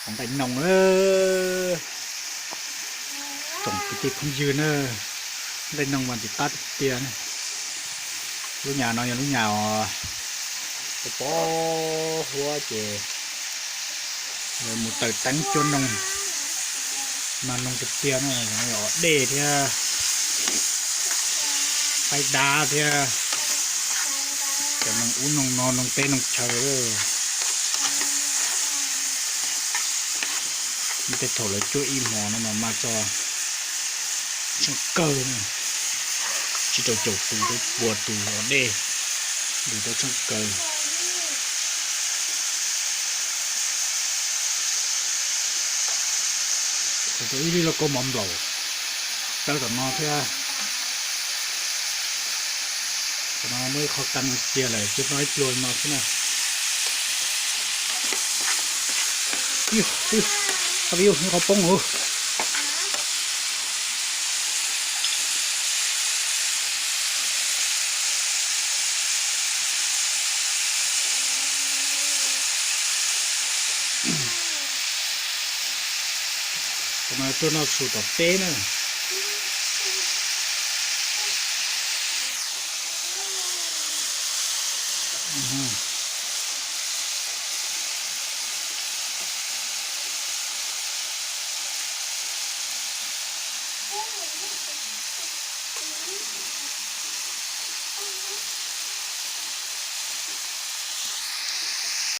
Nqaij noog, tsoom kwv tij phooj ywg na, nqaij noog mas ntxim qab tiag tiag na. Lub nyam no yog lub nyam uas pov huab ces mus taws teeb cuab noog, mag noog tiag tiag na, yog os dej thiab qaib dab thiab cov noog ub noog no, noog teb noog chaw. Tej thaum lawv cuab ib hmo no mas mag txog tsheej kawg na, tsib rau caum tus rau puas tus os dej, ntws tau tsheej kawg. Thaum ib lub lauj kaub mov nplaum tawb tom no thiab. Tom no muaj ib qho kas cia lawm, cia noj ib pluag no xwb na. Ib qho poob ub. Tom no tuaj noj su tom teb na.